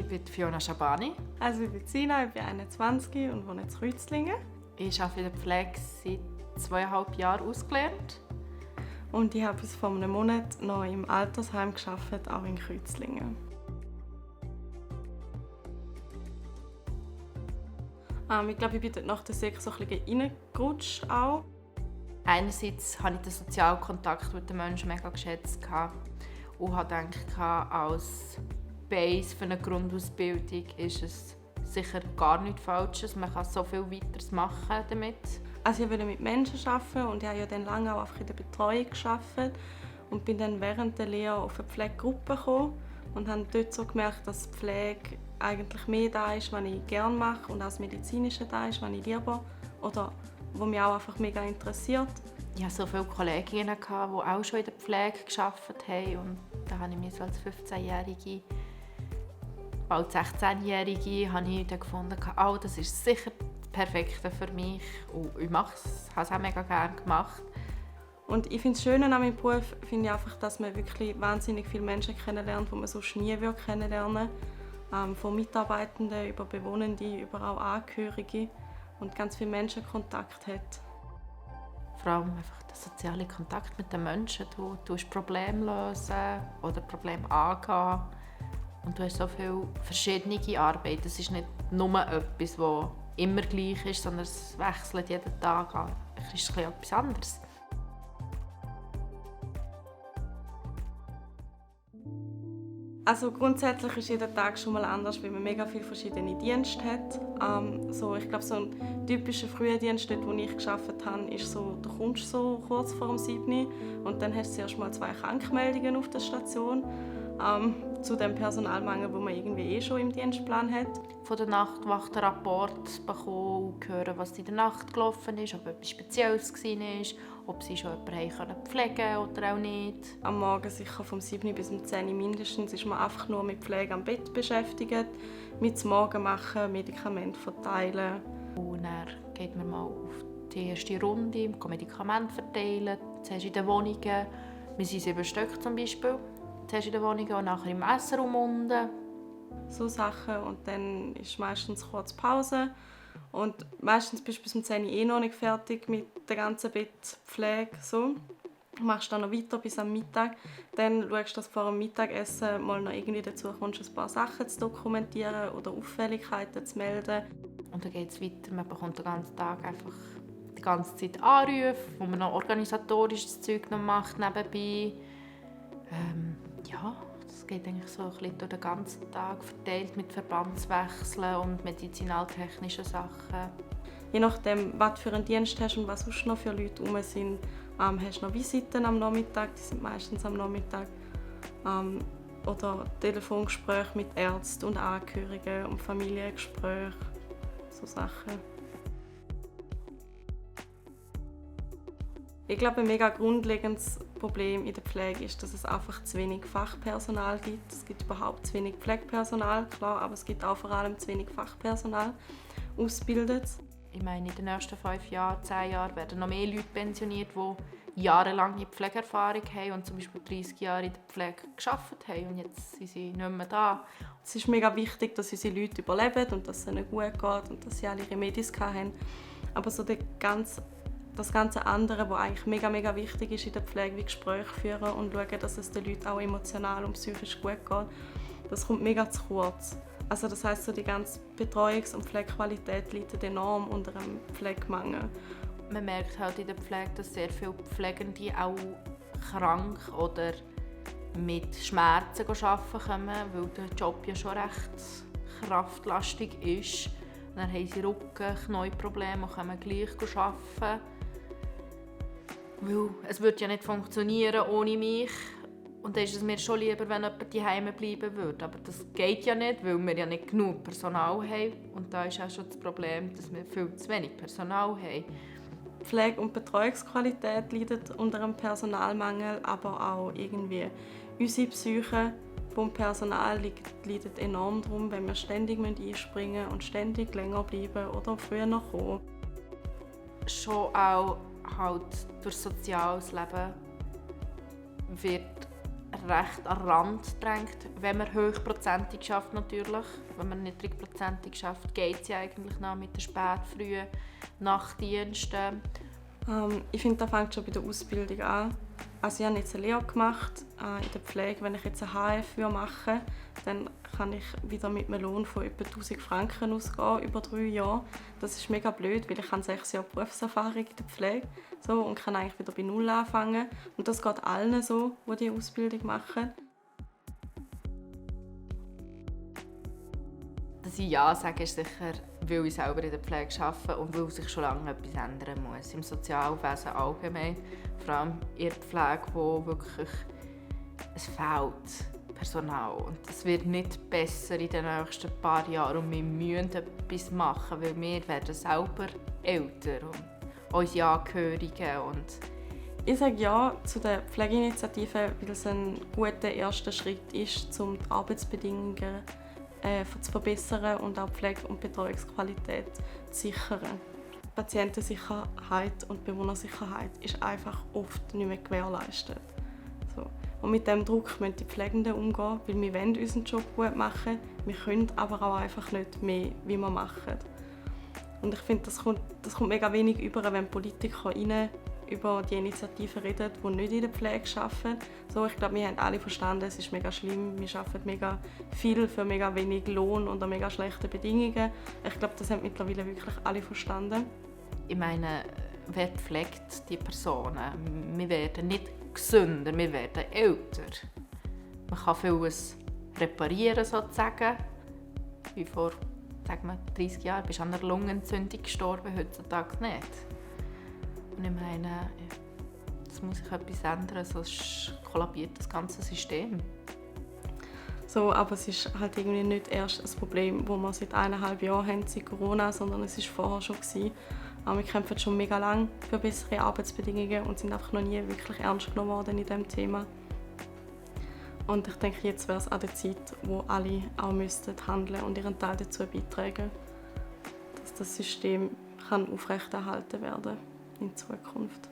Ich bin Fiona Schabani. Also ich bin Sina, ich bin 21 und wohne in Kreuzlingen. Ich arbeite in der Pflege seit 2,5 Jahren ausgelernt. Und ich habe bis vor einem Monat noch im Altersheim gearbeitet, auch in Kreuzlingen. Ich glaube, ich bin dort nach der Sek so ein bisschen reingerutscht auch. Einerseits habe ich den sozialen Kontakt mit den Menschen mega geschätzt und habe gedacht, als Base für eine Grundausbildung ist es sicher gar nichts Falsches. Man kann so viel weiteres machen damit. Also ich wollte mit Menschen arbeiten und ich habe ja dann lange auch einfach in der Betreuung gearbeitet und bin dann während der Lehre auf eine Pflegegruppe gekommen und habe dort so gemerkt, dass Pflege eigentlich mehr da ist, was ich gerne mache und auch das Medizinische da ist, was ich lieber oder was mich auch einfach mega interessiert. Ich hatte so viele Kolleginnen, die auch schon in der Pflege gearbeitet haben und da habe ich mich so als 15-Jährige, bald 16-Jährige, gefunden, das ist sicher das Perfekte für mich und ich habe es auch mega gerne gemacht. Und ich finde es schön an meinem Beruf, finde ich einfach, dass man wirklich wahnsinnig viele Menschen kennenlernt, die man sonst nie kennenlernen würde. Von Mitarbeitenden über Bewohnende, über auch Angehörige und ganz viele Menschenkontakt hat. Vor allem einfach der soziale Kontakt mit den Menschen. Du tust Probleme lösen oder Probleme angehen. Und du hast so viele verschiedene Arbeit. Es ist nicht nur etwas, das immer gleich ist, sondern es wechselt jeden Tag an. Es ist etwas anderes. Also grundsätzlich ist jeder Tag schon mal anders, weil man mega viele verschiedene Dienste hat. Ich glaube, so ein typischer Frühdienst, dort, wo ich gearbeitet habe, ist so, du kommst so kurz vor dem 7. und dann hast du erst mal 2 Krankmeldungen auf der Station. Zu dem Personalmangel, den man irgendwie schon im Dienstplan hat. Von der Nachtwacht einen Rapport bekommen und hören, was in der Nacht gelaufen ist, ob etwas Spezielles war, ob sie schon jemanden pflegen konnten oder auch nicht. Am Morgen sicher vom 7 bis 10 mindestens ist man einfach nur mit Pflege am Bett beschäftigt, mit dem Morgen machen, Medikamente verteilen. Und dann geht man mal auf die erste Runde, Medikamente verteilen, zuerst in den Wohnungen. Wir sind 7 Stück zum Beispiel. Zuerst in den Wohnungen und nachher im Essenraum unten. So Sachen und dann ist meistens kurz Pause. Und meistens bist du bis um 10 Uhr noch nicht fertig mit der ganzen Bettpflege. So. Du machst dann noch weiter bis am Mittag. Dann schaust du, dass du vor dem Mittagessen mal noch irgendwie dazu kommst, ein paar Sachen zu dokumentieren oder Auffälligkeiten zu melden. Und dann geht es weiter. Man bekommt den ganzen Tag einfach die ganze Zeit Anrufe, wo man noch organisatorisches Zeug noch macht nebenbei. Das geht eigentlich so ein bisschen durch den ganzen Tag verteilt mit Verbandswechseln und medizinaltechnischen Sachen. Je nachdem, was für einen Dienst hast und was sonst noch für Leute herum sind, hast du noch Visiten am Nachmittag, die sind meistens am Nachmittag. Oder Telefongespräche mit Ärzten und Angehörigen und Familiengespräche, so Sachen. Ich glaube, ein mega grundlegendes Problem in der Pflege ist, dass es einfach zu wenig Fachpersonal gibt. Es gibt überhaupt zu wenig Pflegepersonal, klar, aber es gibt auch vor allem zu wenig Fachpersonal ausgebildet. Ich meine, in den nächsten 5 Jahren, 10 Jahren werden noch mehr Leute pensioniert, die jahrelange Pflegeerfahrung haben und zum Beispiel 30 Jahre in der Pflege gearbeitet haben und jetzt sind sie nicht mehr da. Es ist mega wichtig, dass unsere Leute überleben und dass es ihnen gut geht und dass sie alle ihre Medizin haben. Aber so das ganze andere, was eigentlich mega wichtig ist in der Pflege, wie Gespräche führen und schauen, dass es den Leuten auch emotional und psychisch gut geht, das kommt mega zu kurz. Also das heisst, so die ganze Betreuungs- und Pflegequalität leidet enorm unter einem Pflegemangel. Man merkt halt in der Pflege, dass sehr viele Pflegende auch krank oder mit Schmerzen arbeiten kommen, weil der Job ja schon recht kraftlastig ist. Und dann haben sie Rücken-, Knieprobleme und können gleich arbeiten. Weil es würde ja nicht funktionieren ohne mich. Und dann ist es mir schon lieber, wenn jemand daheim bleiben würde. Aber das geht ja nicht, weil wir ja nicht genug Personal haben. Und da ist auch schon das Problem, dass wir viel zu wenig Personal haben. Pflege- und Betreuungsqualität leiden unter einem Personalmangel, aber auch irgendwie unsere Psyche vom Personal leidet enorm darum, wenn wir ständig einspringen und ständig länger bleiben oder früher noch kommen. Schon auch halt durch soziales Leben wird recht an den Rand drängt, wenn man hochprozentig schafft natürlich. Wenn man niedrigprozentig schafft, geht es ja eigentlich noch mit den frühen Nachtdiensten. Ich finde, das fängt schon bei der Ausbildung an. Also ich habe jetzt eine Lehre gemacht in der Pflege. Wenn ich jetzt eine HF mache, dann kann ich wieder mit einem Lohn von etwa 1000 Franken ausgehen über 3 Jahre. Das ist mega blöd, weil ich habe 6 Jahre Berufserfahrung in der Pflege und kann eigentlich wieder bei Null anfangen. Und das geht allen so, die diese Ausbildung machen. Dass ich Ja sage, ist sicher, weil ich selber in der Pflege arbeite und weil sich schon lange etwas ändern muss. Im Sozialwesen allgemein, vor allem in der Pflege, wo wirklich es fehlt Personal. Und es wird nicht besser in den nächsten paar Jahren und wir müssen etwas machen, weil wir werden selber älter und unsere Angehörigen. Und ich sage Ja zu der Pflegeinitiative, weil es ein guter erster Schritt ist, um die Arbeitsbedingungen zu verbessern und auch Pflege- und Betreuungsqualität zu sichern. Patientensicherheit und Bewohnersicherheit ist einfach oft nicht mehr gewährleistet. So. Und mit diesem Druck müssen die Pflegenden umgehen, weil wir wollen unseren Job gut machen, wir können aber auch einfach nicht mehr, wie wir machen. Und ich finde, das kommt mega wenig über, wenn Politiker über die Initiativen reden, die nicht in der Pflege arbeiten. So, ich glaube, wir haben alle verstanden, es ist mega schlimm, wir arbeiten mega viel für mega wenig Lohn unter mega schlechten Bedingungen. Ich glaube, das haben mittlerweile wirklich alle verstanden. Ich meine, wer pflegt die Personen? Wir werden nicht gesünder, wir werden älter. Man kann vieles reparieren, sozusagen. Wie vor 30 Jahren bist du an einer Lungenentzündung gestorben, heutzutage nicht. Und ich meine, es muss sich etwas ändern, sonst kollabiert das ganze System. So, aber es ist halt irgendwie nicht erst ein Problem, das wir seit 1,5 Jahren haben, seit Corona, sondern es war vorher schon gewesen. Aber wir kämpfen schon mega lange für bessere Arbeitsbedingungen und sind einfach noch nie wirklich ernst genommen worden in diesem Thema. Und ich denke, jetzt wäre es an der Zeit, wo alle auch handeln und ihren Teil dazu beitragen, dass das System aufrechterhalten werden kann in Zukunft.